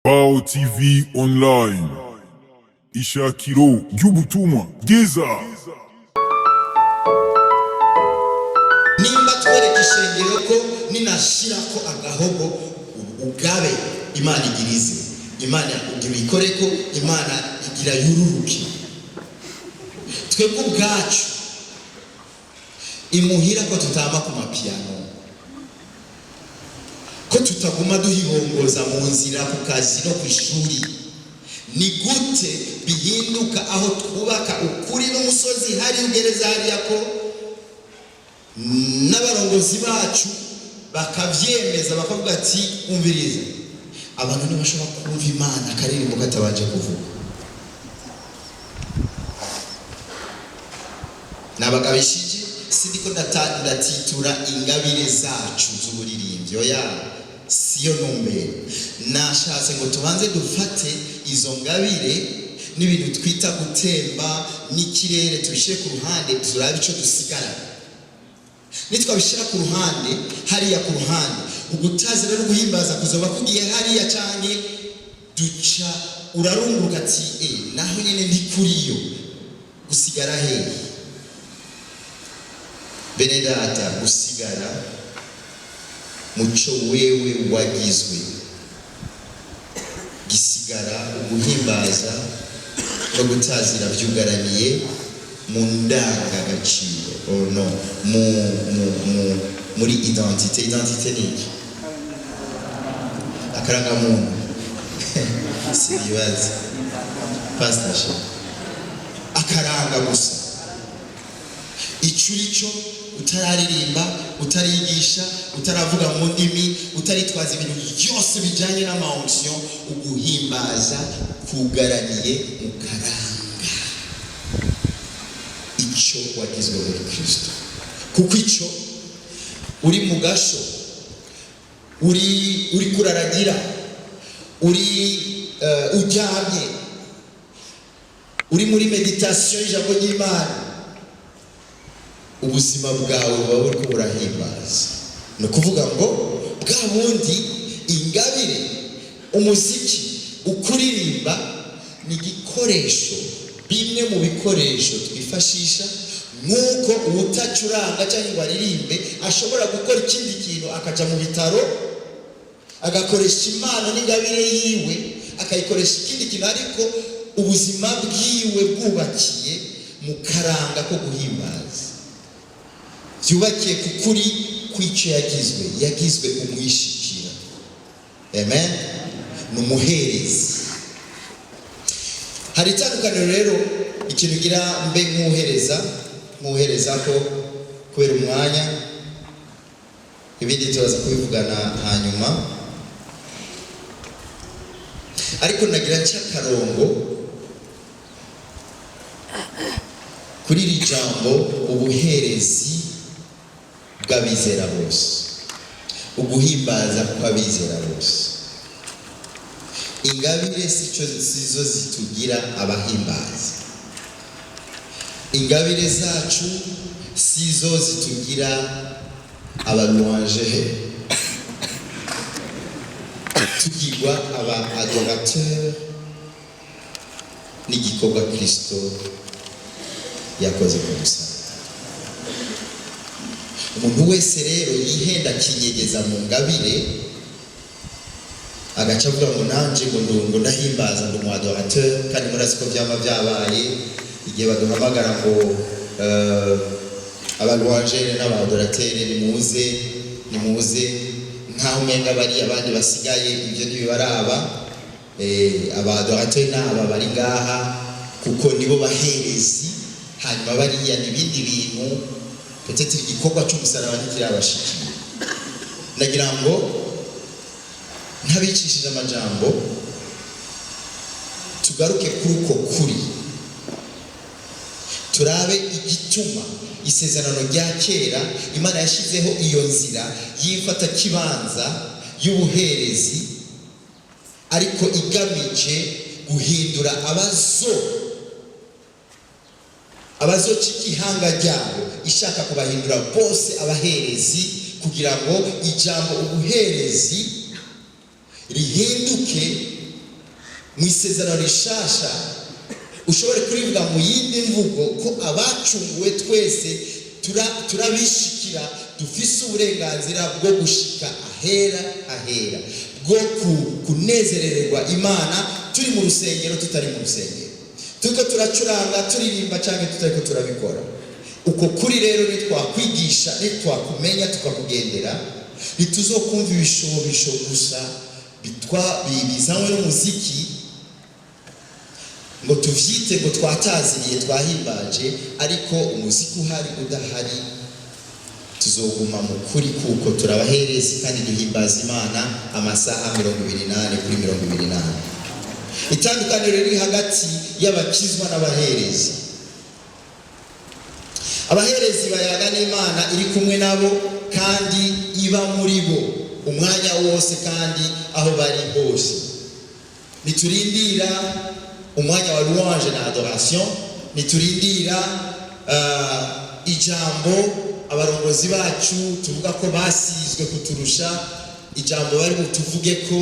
Power TV Online, ishakiro ry'ubutumwa bwiza. Nimba twereka ishengero ko ninashira ko agahogo ugabe, Imana igirize, Imana igira ikoreko, Imana igira yururuke. Twebwe ubwacu imuhira ko tutama ku mapiyano, ko tutaguma duhihongoza mu nzira, ku kazi no ku ishuri, ni gute bihinduka aho twubaka ukuri n'umusozi hari ugereza hariya, ko n'abarongozi bacu bakavyemeza, bakavuga ati: "Umviriza, abantu ntibashobora kumva Imana akaririmbo katabanje kuvuga"? Nabagabishije, sindiko ndatitura ingabire zacu z'uburirimbyi, oya, siyo ntumbero. Nashatse ngo tubanze dufate izo ngabire n'ibintu twita gutemba n'ikirere, tubishyire ku ruhande, turabe ico dusigarana. Nitwabishyira ku ruhande hariya, ku ruhande ugutaza rero guhimbaza kuzoba kugiye hariya, canke duca urarunguruka ati: "Naho nyene ntikuriyo." Gusigara hehe, bene data? Gusigara muco wewe wagizwe, gisigara uguhimbaza no gutazira vyugaraniye mu ndangagaciro, oh no, mu muri identité. Identité ni iki? Akarangamuntu? Sinibaza, pastor she akaranga gusa ico urico, utararirimba, utarigisha, utaravuga mu ndimi, utaritwaza ibintu byose bijanye n'ama onction, uguhimbaza kugaraniye mu karanga ico wagizwe muri Kristo. Kuko ico uri mu gasho, uri kuraragira, uri uryamye, uri muri méditation y'ijambo ry'Imana, ubuzima bwawe buba buriko burahimbaza. Ni ukuvuga ngo bwa bundi ingabire, umuziki, ukuririmba ni igikoresho, bimwe mu bikoresho twifashisha, nk'uko uwutacuranga cyangwa ngo aririmbe ashobora gukora ikindi kintu, akaja mu bitaro, agakoresha impano n'ingabire yiwe, akayikoresha ikindi kintu, ariko ubuzima bwiwe bwubakiye mu karanga ko guhimbaza, byubakiye ku kuri kw'icyo yagizwe. Yagizwe umwishikira, amen, ni umuherezi. Hari itandukaniro rero. Ikintu ngira mbe nkuhereza ko kubera umwanya, ibindi turaza kubivugana hanyuma, ariko nagira nca akarongo kuri iri jambo ubuherezi bw'abizera bose, uguhimbaza kw'abizera bose. Ingabire sico sizo zitugira abahimbaza, ingabire zacu sizo zitugira aba louange. Tugirwa aba adorateur n'igikorwa Kristo yakoze ku musaraba. Umuntu wese rero yihenda akinyegeza mu ngabire, agaca avuga ngo nanje ngo ndahimbaza, ndi umu adorateur, kandi murazi ko vyama vyabaye igihe baduhamagara ngo aba louangeurs n'aba adorateurs nimuze, nimuze, nkaho umenga bari abandi basigaye ibyo ntibibaraba. Aba adorateurs n'aba bari ngaha kuko nibo baherezi, hanyuma bariya ni ibindi bintu, peut-être igikorwa cy'umusaraba ntikirabashikiye. Ndagira ngo ntabicishije amajambo, tugaruke kuri uko kuri, turabe igituma isezerano rya kera Imana yashyizeho iyo nzira y'imfatakibanza y'ubuherezi, ariko igamije guhindura abazocika ihanga ryabo, ishaka kubahindura bose abaherezi, kugira ngo ijambo ubuherezi rihinduke. Mu Isezerano Rishasha ushobore kurivuga mu yindi mvugo ko abacunguwe twese turabishikira, dufise uburenganzira bwo gushika ahera ahera, bwo kunezerererwa Imana turi mu rusengero, tutari mu rusengero, turiko turacuranga, turirimba cyangwa tutariko turabikora. Uko kuri rero nitwakwigisha, nitwakumenya, tukakugendera, ntituzokumva ibishobisho gusa bizanywe n'umuziki ngo tuvyite ngo twataziriye, twahimbaje. Ariko umuziki uhari, udahari, tuzoguma mu kuri, kuko turabaherezi kandi duhimbaza Imana amasaha 24/24. Itandukaniro riri hagati y'abakizwa n'abaherezi: abaherezi bayaga n'Imana iri kumwe nabo kandi iba muri bo umwanya wose kandi aho bari hose. Ntiturindira umwanya wa louange na adoration, ntiturindira ijambo abarongozi bacu tuvuga ko basizwe kuturusha, ijambo bari butuvuge ko.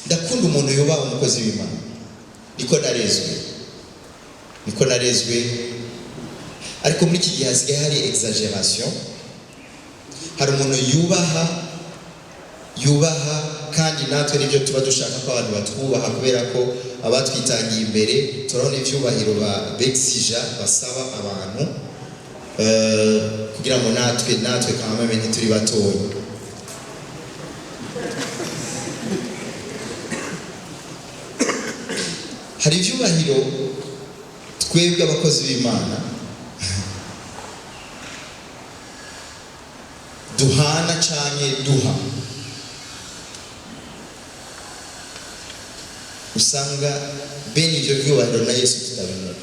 Ndakunda umuntu yubaha umukozi w'Imana. Niko narezwe, niko narezwe. Ariko muri iki gihe hasigaye hari exagération. Hari umuntu yubaha, yubaha, kandi natwe nibyo tuba dushaka, ko abantu batwubaha, kubera ko abatwitangiye imbere turabona ibyubahiro ba bexija basaba abantu, kugira ngo natwe kameme ntituri batoya. Hari ibyubahiro twebwe abakozi b'Imana duhana canke duha, usanga bene ivyo vyubahiro na Yesu tutabimenya.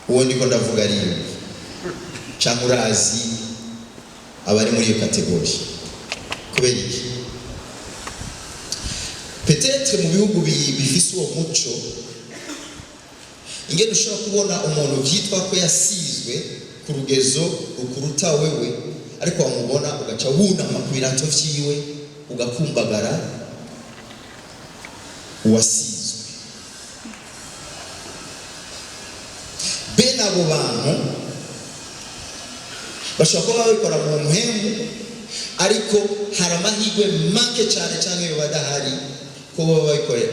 Uwo ndiko ndavuga ariyo canke urazi abari muri iyo catégorie. Kubera iki? Peut-être mu bihugu bifise uwo muco, ingene ushobora kubona umuntu vyitwa ko yasizwe ku rugezo rukuruta wewe, ariko wamubona ugaca wunama ku birato vyiwe, ugakumbagara uwasizwe. Bene abo bantu bashobora kuba babikora mu mpemu, ariko hari amahirwe make cyane cyane iyo badahari ko baba babikore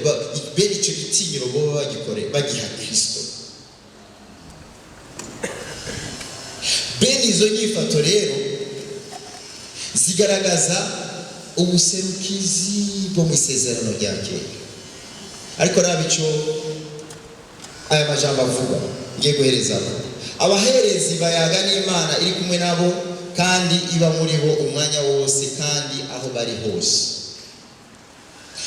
bene icyo gitinyiro baba bagikore bagiha Kristo. Bene izo nyifato rero zigaragaza ubuserukizi bwo mu Isezerano rya Kera. Ariko raba icyo aya majambo avuga ngiye guhereza: abaherezi bayaga n'Imana iri kumwe nabo kandi iba muri bo umwanya wose kandi aho bari hose.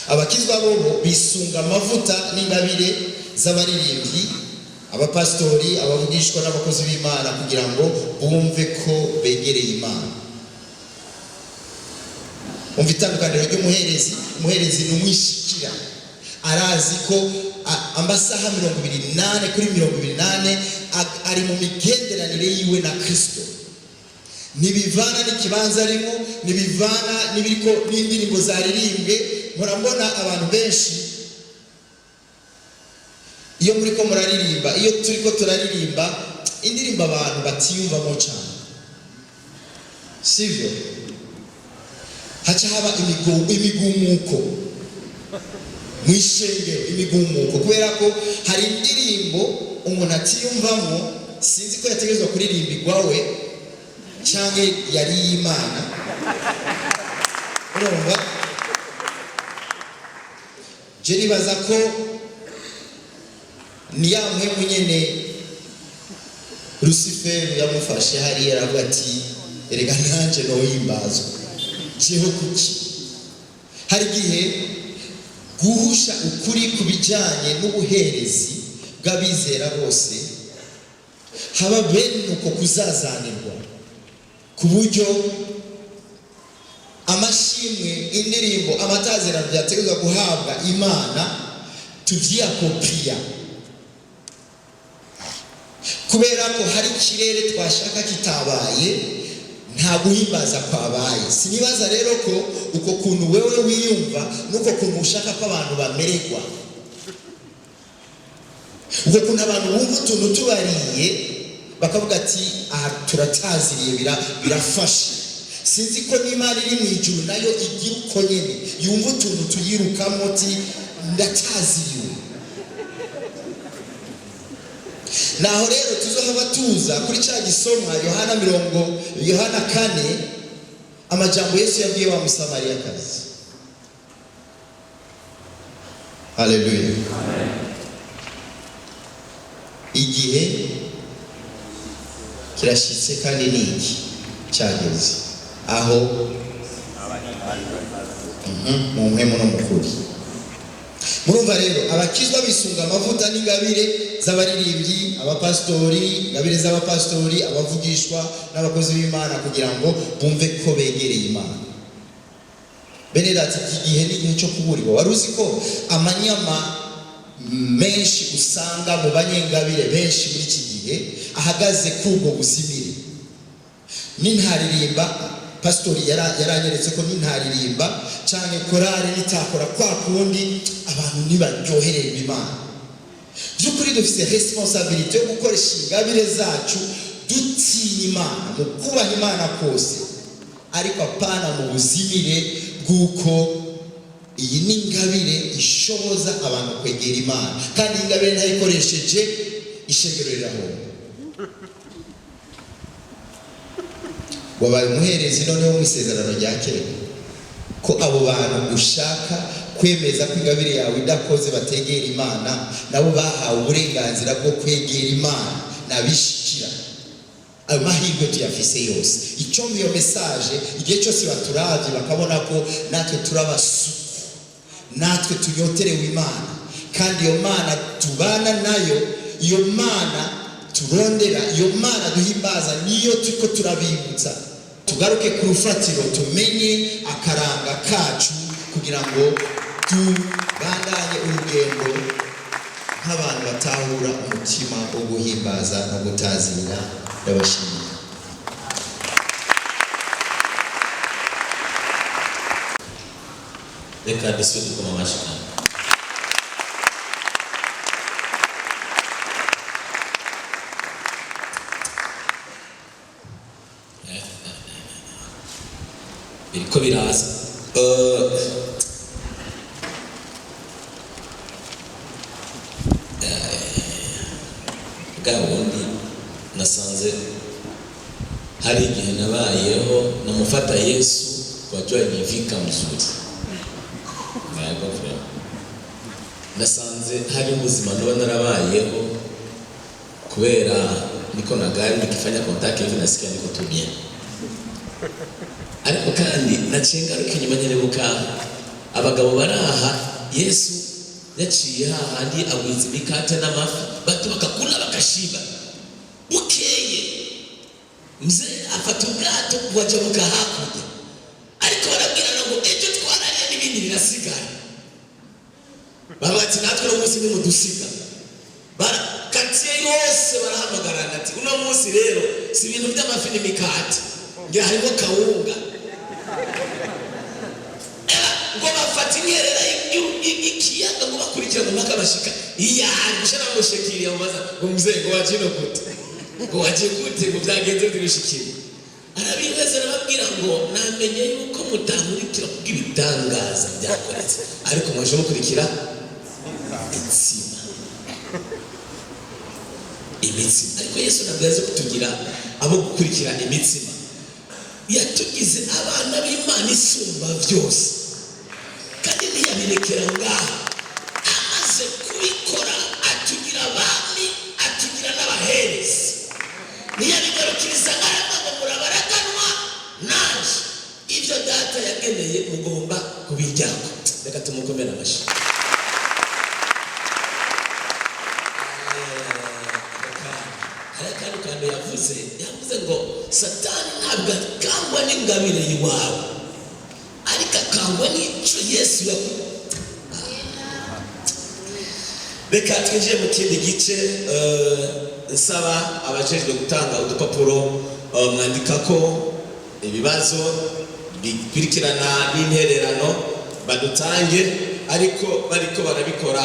Abakizwa bobo bisunga amavuta n'ingabire z'abaririmbyi, abapasitori, abavugishwa n'abakozi b'Imana kugira ngo bumve ko begereye Imana. Umva itandukaniro ry'umuherezi: umuherezi ni umwishikira, arazi ko amasaha 24/24 ari mu migenderanire yiwe na Kristo. Ntibivana n'ikibanza arimo, ntibivana n'ibiriko n'indirimbo zaririmbwe. Murambona abantu benshi iyo muri ko muraririmba, iyo turi ko turaririmba indirimbo abantu batiyumvamo cyane, sivyo? Haca haba imigumuko mu ishengero, imigumuko kubera ko hari indirimbo umuntu atiyumvamo. Sinzi ko yategerezwa kuririmbirwa we cyangwa yari iy'Imana. Urumva, je nibaza ko ni ya mpwemu nyene Rusiferi yamufashe hariya, aravuga ati: "Erega nanje nohimbazwa, jeho kuki?" Hari igihe guhusha ukuri ku bijyanye n'ubuherezi bw'abizera bose haba bene uko kuzazanirwa, ku buryo amashimwe, indirimbo, amatazirano byategerezwa guhabwa Imana tuvyiyakopiya, kubera ko hari ikirere twashaka kitabaye, nta guhimbaza kwabaye. Sinibaza rero ko uko kuntu wewe wiyumva. wiyumva nuko kuntu ushaka ko abantu bamererwa, ubwo kuntu abantu bumva utuntu tubariye bakavuga ati: "Aha turataziriye, birafashe." Sinzi ko n'Imana iri mu ijuru nayo igira uko nyene, yumva utuntu tuyirukamo uti: "Ndataziriwe." Naho rero tuzohava tuza kuri cya gisomwa, Yohana mirongo, Yohana 4, amajambo Yesu yabwiye wa Musamariyakazi. Haleluya! Igihe kirashyitse kandi ni iki cyageze aho mu mpemu no mu kuri. Murumva rero, abakizwa bisunga amavuta n'ingabire z'abaririmbyi, abapasitori, ingabire z'abapasitori, abavugishwa n'abakozi b'Imana kugira ngo bumve ko begereye Imana. Bene data, iki gihe ni igihe cyo kuburirwa. Wari uzi ko amanyama menshi usanga mu banyengabire benshi muri iki gihe ahagaze kuri ubwo buzimire? Nintaririmba, pasitori yaranyeretse ko nintaririmba cyane, korale nitakora kwa kundi, abantu ntibaryohererwa Imana. By'ukuri dufite responsabilité yo gukoresha ingabire zacu dutinya Imana, mu kubaha Imana kose, ariko apana mu buzimire bw'uko iyi ni ingabire ishoboza abantu kwegera Imana, kandi iyi ngabire ntayikoresheje, ishengero rirahomba. Wabaye umuherezi noneho mu Isezerano rya Kera, ko abo bantu ushaka kwemeza ko ingabire yawe idakoze bategera Imana, nabo bahawe uburenganzira bwo kwegera Imana nabishikira. Ayo mahirwe tuyafise yose. Icyo iyo message, igihe cyose baturavye bakabona ko natwe turabasuku, natwe tunyoterewe Imana, kandi iyo Mana tubana nayo, iyo Mana turondera, iyo Mana duhimbaza, niyo turiko turabibutsa. Tugaruke ku rufatiro, tumenye akaranga kacu kugira ngo tubandanye urugendo nk'abantu batahura umutima wo guhimbaza no gutazira. Ndabashimiye. Reka dusubire gukoma amashyi kandi. Biriko biraza. Bwa bundi nasanze hari igihe nabayeho namufata Yesu kwa jua nivika mzuri. Yego, vraiment. Nasanze hari ubuzima noba narabayeho kubera niko na gari, nikifanya contact hivi nasikia niko tu bien, ariko kandi naciye ngaruka inyuma nkerebuka abagabo baraha. Yesu yaciye hahandi agwiza imikate n'amafi, bato bakakula bakashiba. Bukeye mzee afata ubwato bubajabuka hakurya, ariko barabwirana ngo: "Ejo twarariye n'ibindi birasigara." Baba ati: "Natwe uno munsi nimudusiga." Karitsiye yose barahamagarana ati: "Uno munsi rero si ibintu by'amafi n'imikate, ngira harimo kawunga." Ngo bafata inkerera y'ikiyaga, ngo bakurikira ngo mpaka bashika iyanje. Namushikiriye mubaza ngo: "Mzee, ngo waje no gute? Ngo waje gute? Ngo byagenze gute gushikira?" Arabihweza, arababwira ngo: "Namenye yuko mutankurikira kubw'ibitangaza byakoretse, ariko mwaje mukurikira imitsima, imitsima." Ariko Yesu ntabwo yaje kutugira abo gukurikira imitsima, yatugize abana b'Imana isumba byose, kandi ntiyabirekera ngaho. Amaze kubikora atugira abami, atugira n'abaherezi. Ntiyabigarukiriza ngaho, ngo murabaraganwa naje, ibyo Data yageneye mugomba kubijyako. Reka tumukomere amashyi. Hari akandi kantu yavuze. Yavuze ngo Satani ntabwo akangwa n'ingabire iwawe, ariko akangwa n'icyo Yesu yakuye. Reka twinjire mu kindi gice. Nsaba abajejwe gutanga udupapuro mwandika ko ibibazo bikurikirana n'intererano. Badutange, ariko bariko barabikora,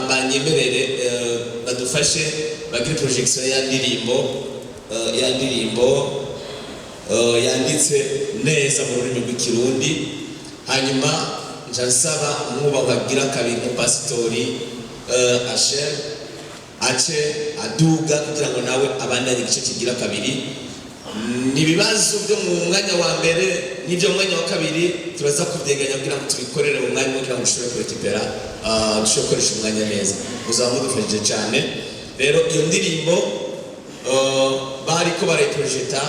banyemerere badufashe bagire projection ya ndirimbo, ya ndirimbo yanditse neza mu rurimi rw'Ikirundi. Hanyuma nja nsaba umwubahwa agira kabiri, umupasitori Asher, ace aduga kugira ngo nawe abandanye igice kigira kabiri. Ni ibibazo byo mu mwanya wa mbere n'ibyo mu mwanya wa kabiri turaza kubyeganya kugira ngo tubikorere mu mwanya umwe, kugira ngo dushobore kurekipera, dushobore gukoresha umwanya neza. Muzaba mudufashije cyane. Rero iyo ndirimbo bariko barayiprojeta,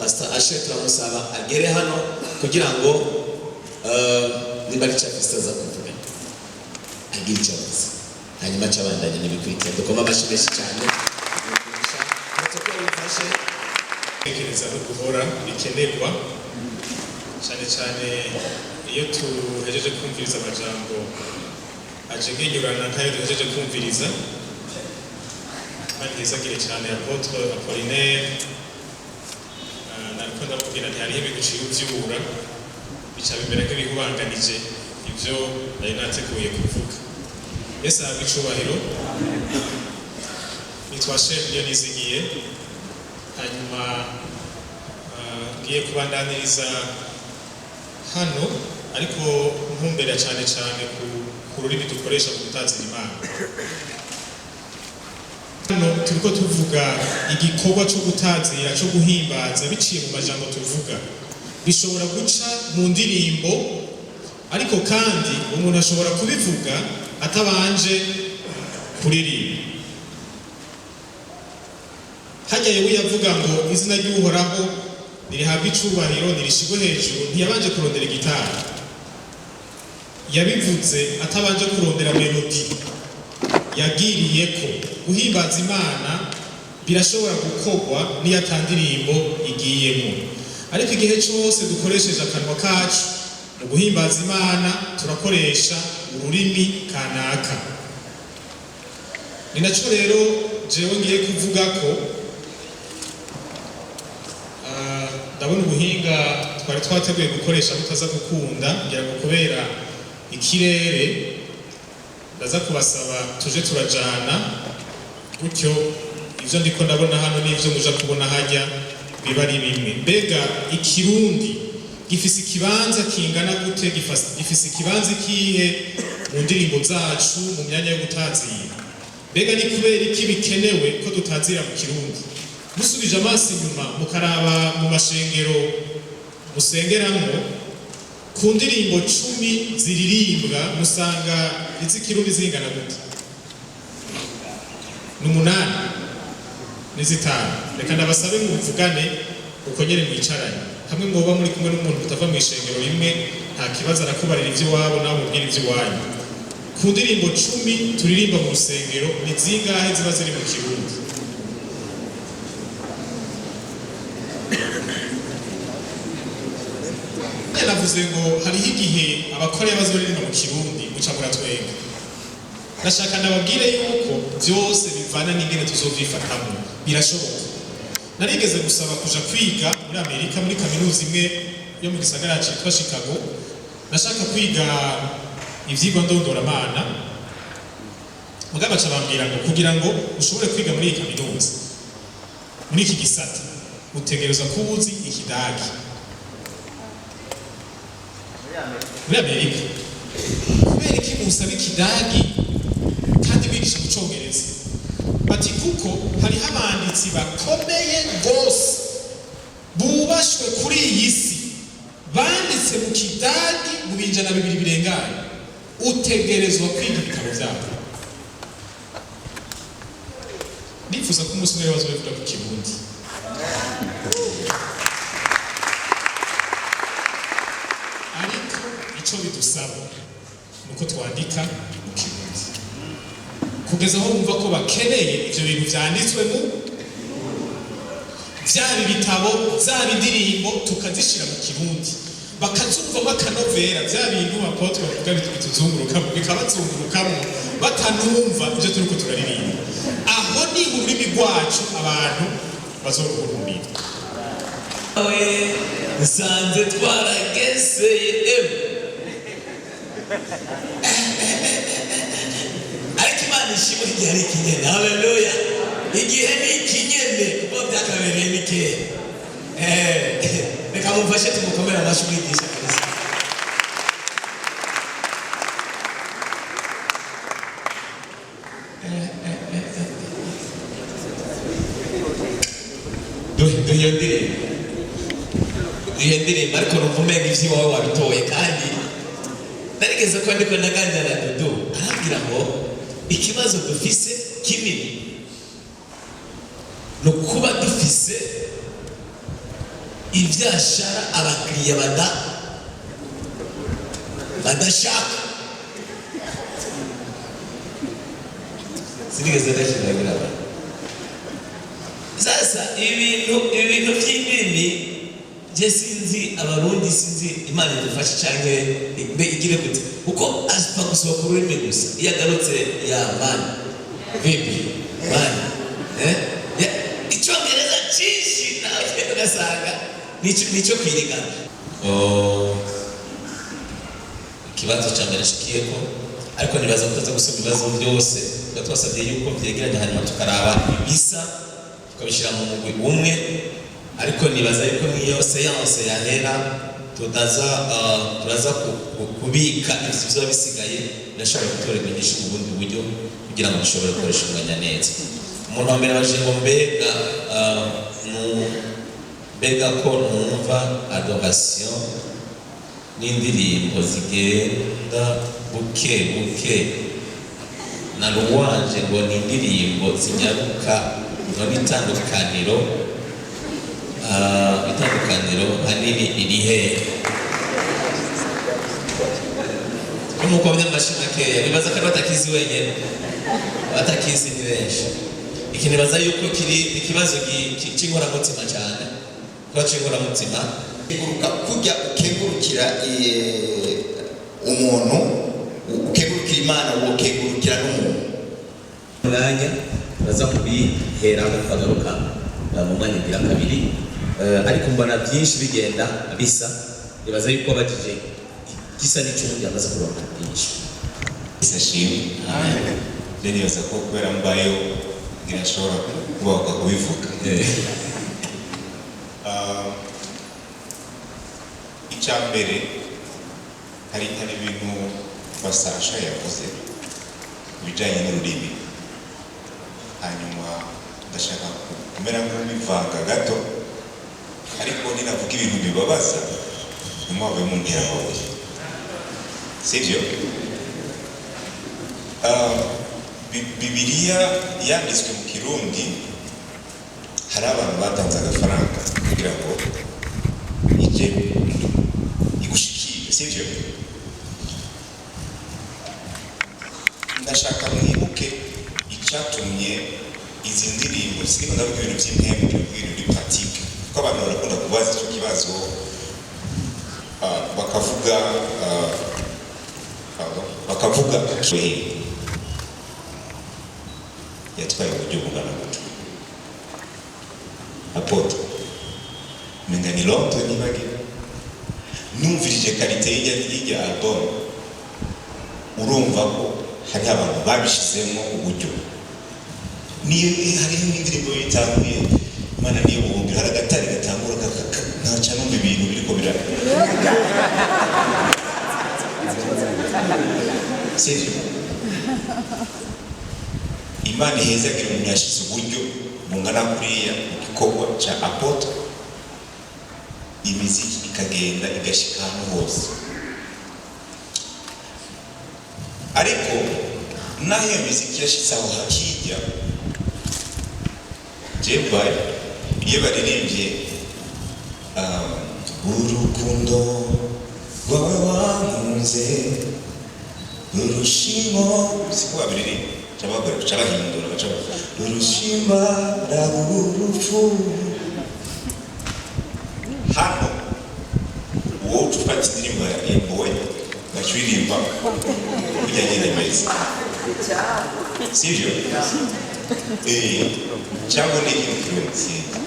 Pastor Asher turamusaba agere hano kugira ngo nimba ari icyo afise aza kuvuga, agire icyo avuze, hanyuma acabandanye n'ibikurikira. Dukoma amashyi menshi cyane. Protocole bifashe. Gutekereza no guhora bikenerwa cyane cyane iyo tuhejeje kumviriza amajambo ajegenyurana nk'ayo duhejeje kumviriza. Kandi hezagire cyane Apôtre Apollinaire. Nariko ndamubwira nti hariho ibintu uciye uvyura bica bimera nk'ibihubanganije ivyo nari nateguye kuvuga. Yesu ahabwe icubahiro. Nitwa Chef Nizigiye, hanyuma ngiye kubandaniriza hano, ariko ntumbera cyane cyane ku rurimi dukoresha mu gutazira Imana. Hano turiko tuvuga igikorwa cyo gutazira, cyo guhimbaza biciye mu majambo tuvuga. Bishobora guca mu ndirimbo, ariko kandi umuntu ashobora kubivuga atabanje kuririmba. Hajya yewe yavuga ngo izina ry'Uhoraho nirihabwe icubahiro, nirishigwe hejuru, ntiyabanje kurondera gitari. Yabivuze atabanje kurondera mélodie. Yagiriye ko guhimbaza Imana birashobora gukorwa n'iyo atandirimbo igiyemo, ariko igihe cyose dukoresheje akanwa kacu mu guhimbaza Imana, turakoresha ururimi kanaka. Ni nacyo rero jewe ngiye kuvuga ko ndabona ubuhinga twari twateguye gukoresha butaza gukunda, ngira ngo kubera ikirere. Ndaza kubasaba tuje turajana gutyo, ivyo ndiko ndabona hano n'ivyo muja kubona hajya biba ari bimwe. Mbega Ikirundi gifise ikibanza kingana gute? Gifise ikibanza ikihe mu ndirimbo zacu, mu myanya yo gutazira? Mbega ni kubera iki bikenewe ko dutazira mu Kirundi? Musubije amaso inyuma mukaraba mu mashengero musengeramwo, ku ndirimbo 10 ziririmbwa musanga iz'Ikirundi zingana gute? Ni umunani n'izitanu. Reka ndabasabe muvugane uko nyene mwicaranye hamwe. Mwoba muri kumwe n'umuntu mutava mu ishengero rimwe, nta kibazo, arakubarira ivy'iwabo, nawe mubwira ivy'iwanyu. Ku ndirimbo 10 turirimba mu rusengero, ni zingahe ziba ziri mu Kirundi? Navuze ngo hariho igihe abakore bazoririmba mu Kirundi muca muratwenga. Ndashaka ndababwire yuko byose bivana n'ingene tuzovyifatamwo. Birashoboka. Narigeze gusaba kuja kwiga muri Amerika, muri kaminuza imwe yo mu gisagara citwa Chicago. Nashaka kwiga ivyigwa ndondoramana, mugabo baca bambwira ngo kugira ngo ushobore kwiga muri iyi kaminuza, muri iki gisata, utegerezwa kuba uzi Ikidagi. Muri Amerika, kubera iki musaba Ikidagi kandi bigisha mu Congereza? Bati kuko hariho abanditsi bakomeye rwose bubashwe kuri iyi si banditse mu Kidagi mu binjana 2 birenganye, utegerezwa kwiga ibitabo byabo. Nifuza ko umunsi umwe bazobivuga mu Kirundi, ariko ico bidusaba nuko twandika mu Kirundi kugeza aho bumva ko bakeneye ivyo bintu vyanditswe mu vyaba ibitabo, zaba indirimbo, tukazishira mu Kirundi, bakazumvamo akanovera. Vya bintu apôtre bavuga bituzungurukamo, bikabazungurukamo, batanumva ivyo turiko turaririmba. Aho ni ururimi rwacu abantu bazoruhurumbira. We nsanze twarageseye. Emwe, Ariko Imana ishimwe, igihe ari ikinyene. Haleluya! Igihe ni ikinyene, kuko byakabereye ni kera. Reka mumfashe tumukomere amashyi umwigisha kabisa. Duhe iyo ndirimbo, duhe ndirimbo. Ariko numva umenga ivy'iwawe wabitoye, kandi narigeze ko ndiko ndaganira na Dudu, arambwira ngo ikibazo dufise kinini ni ukuba dufise ivyashara abakiriya badashaka. Sinigeze ndashindagira abantu. Sasa ibintu by'indimi, je sinzi Abarundi, sinzi, Imana idufashe canke mbe igire gute, kuko apfa gusohoka ururimi gusa, iyo agarutse ya mani vipi mani, eh? Icyongereza cyinshi nawe ugasanga nico kwirigana. Oh, ikibazo cya mbere nshikiyeko, ariko nibaza ko tutaza gusoma ibibazo byose. Tuba twasabye yuko byegeranya, hanyuma tukaraba ibisa tukabishyira mu mugwi umwe. Ariko nibaza yuko nk'iyo séance yahera tutaza, turaza kubika ivyo bizoba bisigaye, birashobora gutorerwa inyishu mu bundi buryo kugira ngo dushobore gukoresha umwanya neza. Umuntu wa mbere abajije ngo mbega, mbega ko numva adoration n'indirimbo zigenda buke buke, na louange ngo ni indirimbo zinyaruka, none itandukaniro, itandukaniro hanini iri hehe? Nk'uko by'amashi makeya, nibaza ko batakizi wenyine, batakizi ni benshi. Iki nibaza yuko kiri ikibazo c'inkoramutima cyane, kuba c'inkoramutima. Kenguruka kujya ukengurukira umuntu, ukengurukira Imana, wokengurukira n'umuntu. Umwanya baza kubiheraho bagaruka mu mwanya ugira kabiri. Ariko mbona byinshi bigenda bisa, nibaza yuko abajije gisa n'icundi yamaze kuronka inyishu. Ashimwe. Je nibaza ko kubera mbayeho ntirashobora kubahuka kubivuga. Icya mbere, hari ibintu Basasha yavuze ku bijyanye n'ururimi, hanyuma ndashaka kumera nk'ubivanga gato, ariko ninavuga ibintu bibabaza ntimwave muntera amabuye, sibyo? Bibiliya yanditswe mu Kirundi, hari abantu batanze agafaranga kugira ngo ije igushikire, sibyo? Ndashaka mwibuke icyatumye izi ndirimbo, siniko ndavuga ibintu by'impembe, ndavuga ibintu biri pratique, kuko abantu barakunda kubaza icyo kibazo, bakavuga, pardon, bakavuga Kiswahili yatwaye uburyo bungana gute Apôtre? Menga ni Londres, nibagiwe. Numvirije qualité y'ijya album, urumva ko hariho abantu babishizemo uburyo. Niyo hariho nk'indirimbo yitanguye Imana niyo buhungiro, hari agatari gatangura, ntaca numva ibintu biriko bira, sivyo? Imana ihezagira umuntu yashize uburyo bungana kuriya mu gikorwa ca Apôtre, imiziki ikagenda igashika ahantu hose. Ariko naho iyo miziki yashitse aho hakijya jembaye, iyo baririmbye urukundo rwawe wankunze rurushimo, siko babiririmba, baca bahindura, baca rurushima urupfu. Hano wowe uca ufata indirimbo ya Boy ugaca uririmba kurya nyine imeze, sivyo? Cyangwa ni ikintu kirundi, sinzi.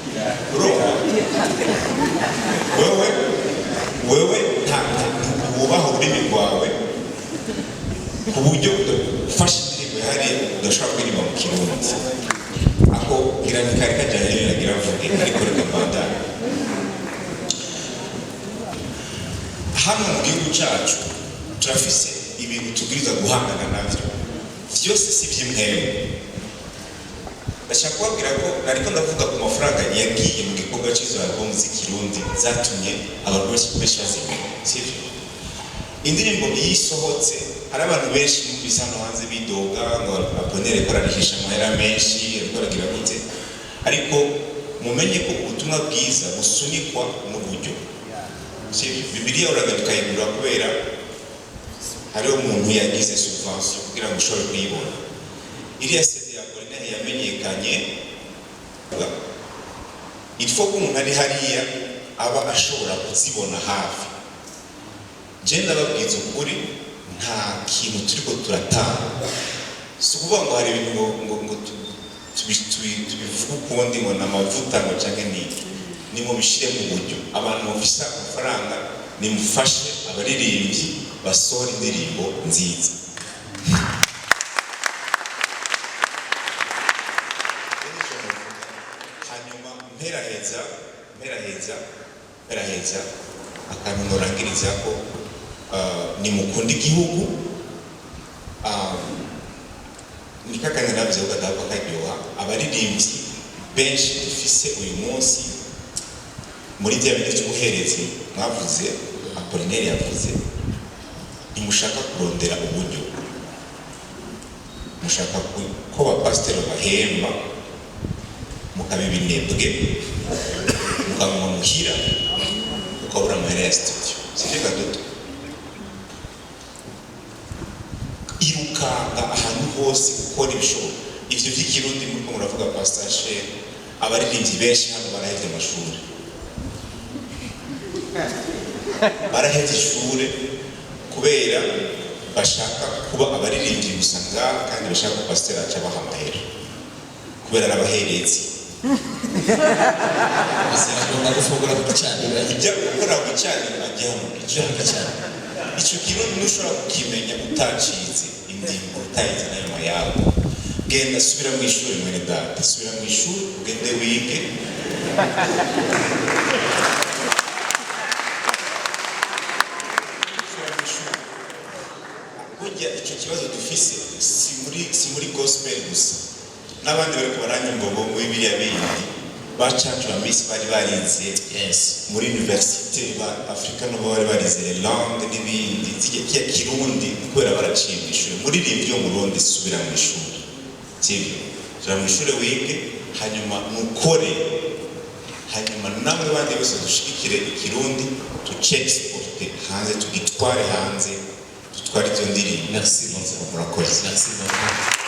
Urumva wewe nta wubaha ururimi rwawe. Ku buryo ufashe indirimbo yahariye udashobora kuririmba mu Kirundi. Ako ngira ni kari kajyanye nagira mvuge, ariko reka mbandane. Hano mu gihugu cyacu turafise ibintu tubwiriza guhangana navyo, vyose si ivy'impwemu. Ndashaka kubabwira ko nariko ndavuga ku mafaranga yagiye mu gikorwa cy'izo album z'Ikirundi zatumye abantu benshi benshi bazimenya, sivyo? Indirimbo iyo isohotse, hari abantu benshi numvise hano hanze bidoga ngo Apollinaire ko ararihisha amahera menshi, ariko aragira gute. Ariko mumenye ko ubutumwa bwiza busunikwa n'uburyo, sivyo? Bibiliya uragenda ukayigura kubera hariho umuntu yagize subvention kugira ngo ushobore kuyibona. Iriya CD ya Apollinaire yamenyekanye, il faut ko umuntu ari hariya aba ashobora kuzibona hafi. Je ndababwiza ukuri, nta kintu turiko turatanga. Si ukuvuga ngo hari ibintu ngo tubivuge ukundi, ngo ni amavuta, ngo canke ni iki. Nimubishire mu buryo. Abantu mufise amafaranga, nimufashe abaririmbyi basohora indirimbo nziza. Nico novuga. Hanyuma mperaheza, akantu norangiriza ko nimukunda igihugu, ni kakandi navuze ko kadahava karyoha. Abaririmbyi benshi dufise uyu munsi muri bya bindi by'ubuherezi mwavuze, Apollinaire yavuze, ntimushaka kurondera uburyo, mushaka ko abapasiteri bahemba, mukaba ibinebwe, mukaguma muhira, ukabura amahera ya studio, sivyo gaduto? Irukanga ahantu hose ukora ibishoboka. Ivyo vy'Ikirundi muriko muravuga, Pastor Sher, abaririmbyi benshi hano barahevye amashuri, barahevye ishure kubera bashaka kuba abaririmbyi gusa ngaha, kandi bashaka ko pasiteri aca abaha amahera kubera arabaherezi. Agomba gufungura ku gicaniro. Ibyo gukora ku gicaniro, ajya mu gicaniro. Icyo Kirundi ntushobora kukimenya utacitse indimo, utayize nayo mayabo. Genda, subira mu ishuri, mwene data, subira mu ishuri, ugende wige. Subira mu ishuri. Burya icyo kibazo dufise si muri gospel gusa, n'abandi bariko baranyumva bo muri biriya bindi bacacu ba misi bari barize muri université ba Afrika, no bari barize les langues n'ibindi, kiya Kirundi kubera baraciye mu ishuri. Muririmbyi wo mu Rundi, subira mu ishuri, sivyo? Subira mu ishuri wige, hanyuma mukore, hanyuma namwe bandi bose dushigikire Ikirundi, tucexporte hanze, tugitware hanze, dutware izo ndirimbo. Merci beaucoup. Murakoze. Merci beaucoup.